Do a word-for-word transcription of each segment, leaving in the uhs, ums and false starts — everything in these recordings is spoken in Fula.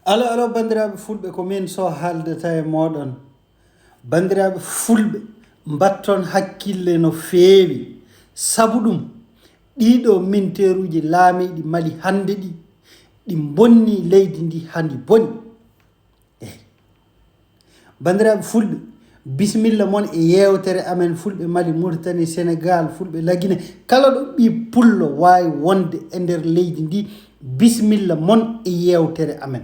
Alo, alo, banndiraaɓe fulɓe, ko min Sow haaldata e mooɗon. Banndiraaɓe fulɓe, mbatton hakkille no feewi. Sabu ɗum, ɗiɗo minteeruuji laamiiɗi Mali hannde ɗi, ɗi mbonni leydi ndi haa ndi boni. Eey. Banndiraaɓe fulɓe, bisimilla mon e yeewtere amen Fulɓe Mali, Mauritanie, Sénégal, Fulɓe Lagine. Kala ɗo ɓii pullo waawi wonde e nder leydi ndi, bisimilla mon e yeewtere amen.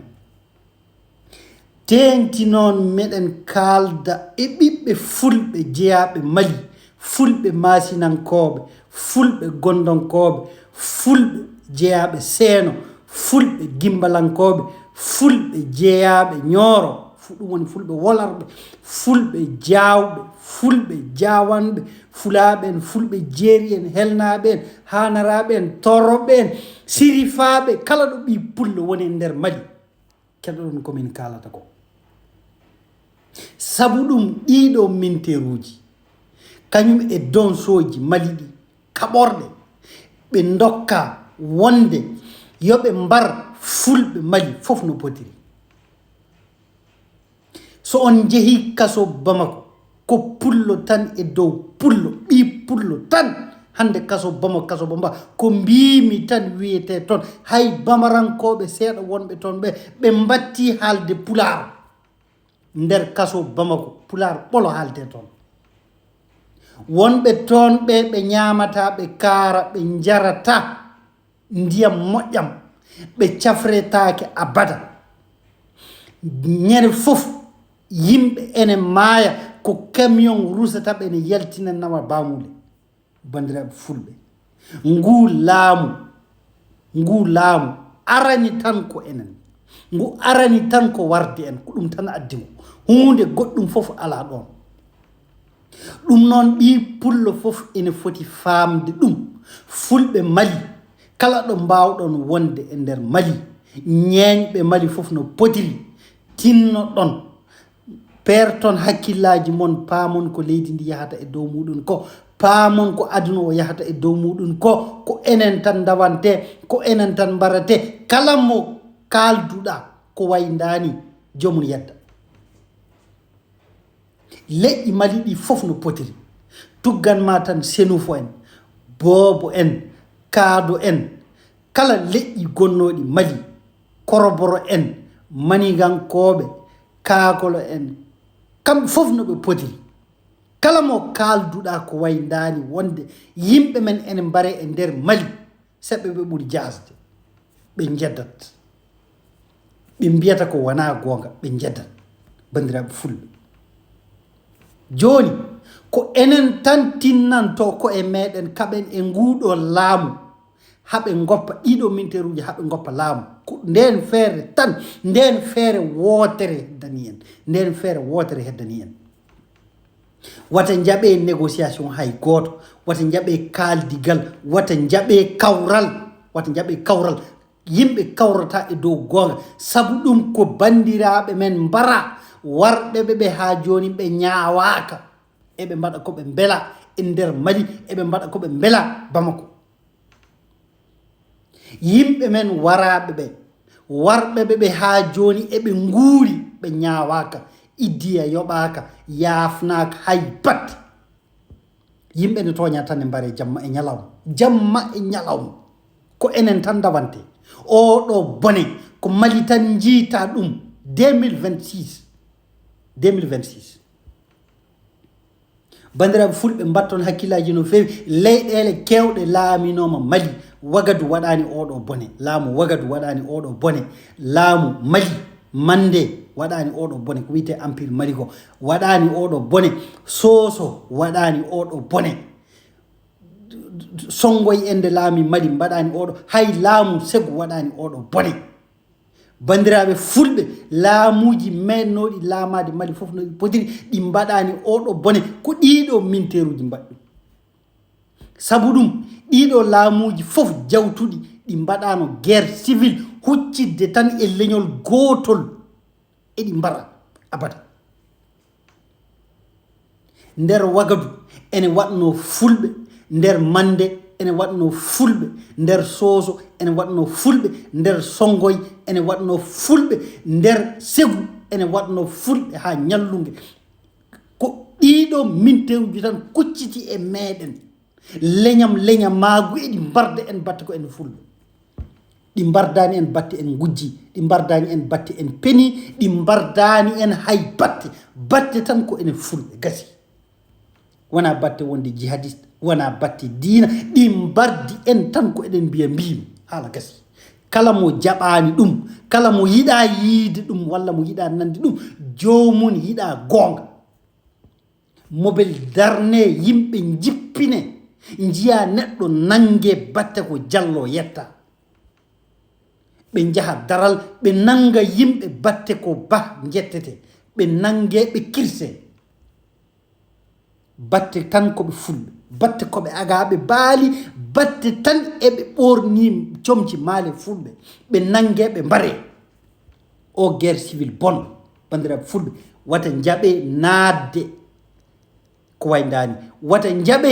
Teeŋti noon meɗen kaalda e ɓiɓɓe fulɓe jeyaaɓe Mali, fulɓe maasinankooɓe, fulɓe gondonkooɓe, fulɓe jeyaaɓe seeno, fulɓe gimbalankooɓe, fulɓe jeyaaɓe ñooro, fu-, ɗum woni fulɓe wolarɓe, fulɓe jaawɓe, fulɓe jaawanɓe, fulaaɓe en, fulɓe jeeri en, helnaaɓe en, haanaraaɓe en, torroɓe en, sirifaaɓe, kala ɗo ɓii pullo woni e nder Mali. Keɗoɗon ko min kaalata ko. Sabu ɗum, ɗiɗo minteeruuji, kañum e donsooji Mali ɗi, kaɓorɗe, ɓe ndokka wonde yo ɓe mbar fulɓe Mali fof no potiri. So on njehii kaso Bamako, ko pullo tan e dow pullo, ɓii pullo tan. Hannde kaso Bamako, kaso Bamba, ko mbiimi tan wiyetee toon. Hay bamarankooɓe seeɗa wonɓe toon ɓe, ɓe mbattii haalde pulaar. Nder kaso Bamako, pulaar ɓolo haaletee toon. Wonɓe toon ɓe, ɓe ñaamataa, ɓe kaara, ɓe njarataa ndiyam moƴƴam, ɓe cafretaake abada. Ñande fof, yimɓe ene maaya, ko camion rusata ɓe ene yaltina nawa baamuule. Banndiraaɓe fulɓe, nguu laamu, nguu laamu arani tan ko enen. Ngu arani tan ko warde en, ko ɗum tan addi ngu. Huunde goɗɗum fof alaa ɗoon. Ɗum noon, ɓii pullo fof ene foti faamde ɗum. Fulɓe Mali, kala ɗo mbaawɗon wonde e nder Mali, ñeeñɓe Mali fof no potiri, tinnoɗon, peerton hakkillaaji mon, paamon ko leydi ndi yahata e dow muɗum ko, paamon ko aduna o yahata e dow muɗum ko, ko enen tan ndawantee, ko enen tan mbaratee. Kala mo kaalduɗaa ko wayi ndaani, joomum yedda. Leƴƴi Mali ɗi fof no potiri. Tuggan ma tan Senufo en, Boobo en, Kaado en, kala leƴƴi gonnooɗi Mali, Koroboro en, Manigankooɓe, Kaakolo en, kamɓe fof no ɓe potiri. Kala mo kaalduɗaa ko wayi ndaani wonde yimɓe men ene mbare e nder Mali, seɓɓe ɓe ɓuri jaasde. Ɓe njeddat. Ɓe mbiyata ko wonaa goonga, ɓe njeddat. Banndiraaɓe fulɓe. Jooni, ko enen tan tinnantoo koye meɗen, kaɓen e nguuɗoo laamu, haɓe ngoppa ɗiɗo minteeruuji, haɓe ngoppa laamu. Ko ndeen feere tan, ndeen feere wootere heddani en. Ndeen feere wootere heddani en. Wata njaɓee négociation hay gooto, wata njaɓee kaaldigal, wata njaɓee kawral, wata njaɓee kawral. Yimɓe kawrata e dow goonga, sabu ɗum ko banndiraaɓe men mbara, warɓe ɓe ɓe haa jooni ɓe ñaawaaka. Eɓe mbaɗa ko ɓe mbela e nder Mali, eɓe mbaɗa ko ɓe mbela Bamako. Yimɓe men waraaɓe ɓe, warɓe ɓe ɓe haa jooni eɓe nguuri, ɓe ñaawaaka, iddiya yoɓaaka, yaafnaaka hay batte. Yimɓe ne tooña tan e mbare jamma e ñalawma, jamma e ñalawma. Ko enen tan ndawante. Oo ɗo bone, ko Mali tan njiita ɗum. Deux mille vingt-six. Deux mille vingt-six. Banndiraaɓe fulɓe, mbatton hakkillaaji no feewi. Leyɗeele keewɗe laaminooma Mali. Wagadu waɗaani oo ɗo bone. Laamu Wagadu waɗaani oo ɗo bone. Laamu Mali, Mande waɗaani oo ɗo bone. Ko wiyetee Empire Mali ko waɗaani oo ɗo bone. Soso waɗaani oo ɗo bone. Sonngoy ende laami Mali mbaɗaani oo ɗo. Hay laamu Segu waɗaani oo ɗo bone. Banndiraaɓe fulɓe, laamuuji meeɗnooɗi laamaade Mali fof no ɗi potiri, ɗi mbaɗaani oo ɗo bone. Ko ɗiɗo minteeruuji mbaɗi ɗum. Sabu ɗum, ɗiɗo laamuuji fof jawtuɗi, ɗi mbaɗaano guerre civile, huccitde tan e leñol gootol, eɗi mbara abada. Nder Wagadu ene waɗno fulɓe, nder Mande ene waɗno fulɓe nder Sooso, ene waɗno fulɓe nder Sonngoy, ene waɗno fulɓe nder Segu, ene waɗno fulɓe haa Ñallunge. Ko ɗiiɗo minteruuji tan kucciti e meeɗen. Leñam leñamaagu eɗi mbarda en batte ko en fulɓe. Ɗi mbardaani en batte en ngujji, ɗi mbardaani en batte en peni, ɗi mbardaani en hay batte. Batte tan ko enen fulɓe, gasi. Wonaa batte wonde jihadiste, wonaa batte diina, ɗi mbardi en tan ko eɗen mbiya mbiimi, haala gasi. Kala mo jaɓaani ɗum, kala mo yiɗaa yiide ɗum, walla mo yiɗaa nande ɗum, joomum yiɗaa goonga. Mobel darne, yimɓe njippine, njiya neɗɗo nange batte ko jallo yetta. Ɓe njaha daral, ɓe nanga yimɓe batte ko bah njettete, ɓe nange, ɓe kirse. Batte tan ko ɓe fulɓe, batte ko ɓe agaaɓe baali, batte tan eɓe ɓoorni comci maale fulɓe, ɓe nange, ɓe mbare. O guerre civile bon, banndiraaɓe fulɓe, wata njaɓe naatde ko wayndaani. Wata njaɓe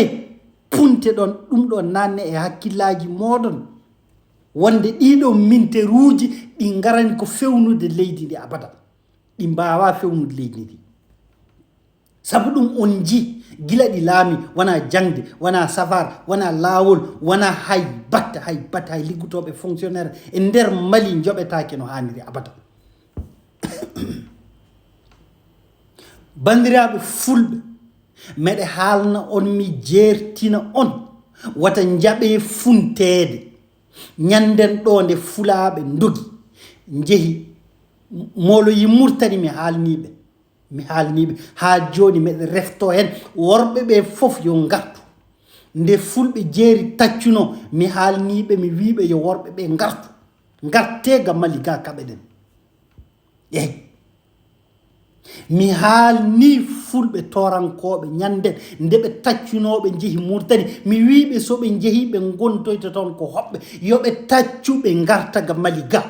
punte ɗon, ɗum ɗo naatne e hakkillaaji mooɗon. Wonde ɗiɗo minteruuji ɗi ngarani ko fewnude leydi ndi abada. Ɗi mbaawaa fewnude leydi ndi. Sabu ɗum on nji, gila ɗi laami, wonaa jaŋde, wonaa safaar, wonaa laawol, wonaa hay batte, hay batte, hay liggotooɓe fonctionnaire e nder Mali njoɓetaake no haaniri abada. Banndiraaɓe fulɓe, meɗe haalna on, mi jeertina on, wata njaɓe funteede. Ñannden ɗo nde fulaaɓe ndogi, njehi, mooloyi Murtani, mi haalniiɓe, mi haalniiɓe. Haa jooni meɗe refto heen, worɓe ɓe fof yo ngartu. Nde fulɓe jeeri taccuno, mi haalniiɓe, mi wiiɓe yo worɓe ɓe ngartu. Ngartee ga Mali ga kaɓeɗen. Eey. Mi haalnii fulɓe toorankooɓe ñande nde ɓe taccunooɓe njehi Murtani. Mi wii ɓe so ɓe njehii ɓe ngontoyta toon ko hoɓɓe. Yo ɓe taccu ɓe ngarta ga Mali ga.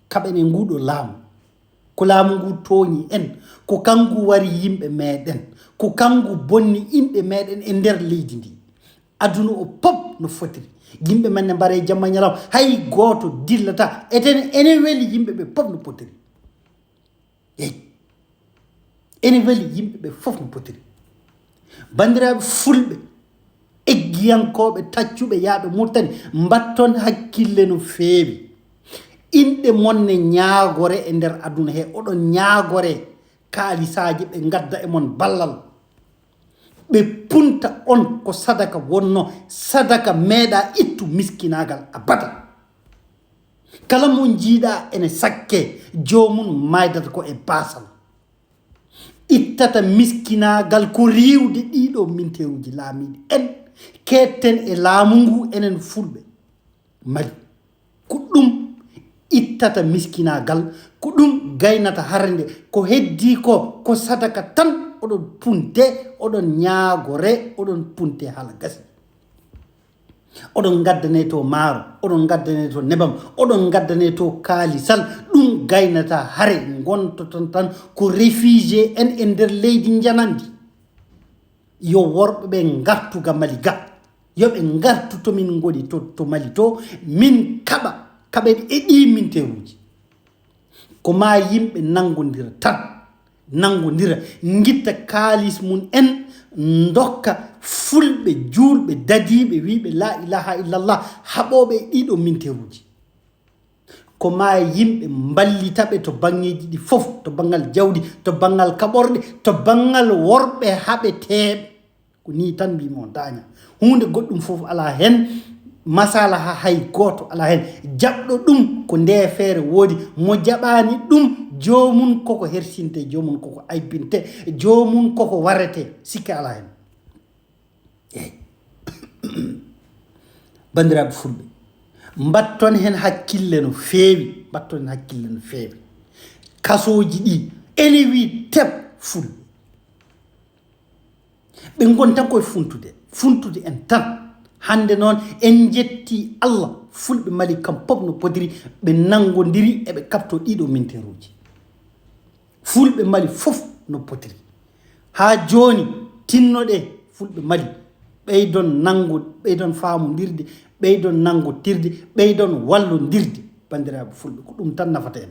Kaɓen e nguuɗo laamu. Ko laamu ngu tooñi en. Ko kanngu wari yimɓe meeɗen. Ko kanngu bonni yimɓe meeɗen e nder leydi ndi. Aduna o pop no fotiri. Yimɓe men ne mbare jamma ñalawma. Hay gooto dillata. Eten ene weli yimɓe ɓe pop no potiri. Eey. Ene weli yimɓe ɓe fof no potiri. Banndiraaɓe fulɓe, eggiyankooɓe, taccuɓe, yaaɓe Murtani, mbatton hakkille no feewi. Inɗe mon ne ñaagore e nder aduna he, oɗon ñaagore kaalisaaji ɓe ngadda e mon ballal. Ɓe punta on ko sadaka wonno, sadaka meeɗa ittu miskinaagal abada. Kala mo njiiɗa ene sakke, joomum maaydata ko e baasal. Ittata miskinaagal ko riiwde ɗiɗo minteeruuji laamiiɗi en, keedten e laamu ngu enen fulɓe Mali. Ko ɗum ittata miskinaagal, ko ɗum gaynata hare nde. Ko heddii ko, ko sadaka tan, oɗon punte, oɗon ñaagore, oɗon punte hala gasi. Oɗon ngaddane to maaro, oɗon ngaddane to nebam, oɗon ngaddane to kaalisal, ɗum gaynata hare, ngontoton tan ko réfugié en e nder leydi njanandi. Yo worɓe ɓe ngartu ga Mali ga. Yo ɓe ngartu to min ngoni to, to Mali to, min kaɓa, kaɓen e ɗi minteruuji. Ko ma yimɓe nanngondira tan, nanngondira, ngitta kaalis mum en, ndokka fulɓe juulɓe dadiiɓe wiyɓe laa ilaaha illallah, haɓooɓe e ɗiɗo minteruuji. Ko ma yimɓe mballita ɓe to baŋŋeeji ɗi fof, to banngal jawdi, to banngal kaɓorɗe, to banngal worɓe haɓeteeɓe. Ko nii tan mbiymi on, daaña. Huunde goɗɗum fof alaa heen, masalaha hay gooto alaa heen. Jaɓɗo ɗum ko nde feere woodi, mo jaɓaani ɗum, joomum koko hersinte, joomum koko aybinte, joomum koko warete, sikke alaa heen. Eey. Banndiraaɓe fulɓe, mbatton heen hakkille no feewi, mbatton heen hakkille no feewi. Kasooji ɗi, ene wii tep fulɓe. Ɓe ngon tan koye funtude, funtude en tan. Hannde noon, en njetti Allah, fulɓe Mali kam pop no potiri, ɓe nanngondiri, eɓe kaɓto ɗiɗo minteruuji. Fulɓe Mali fof no potiri. Haa jooni, tinnoɗe fulɓe Mali, Ɓeydon nanngu, ɓeydon faamondirde, ɓeydon nanngotirde, ɓeydon wallondirde. Banndiraaɓe fulɓe, ko ɗum tan nafata en.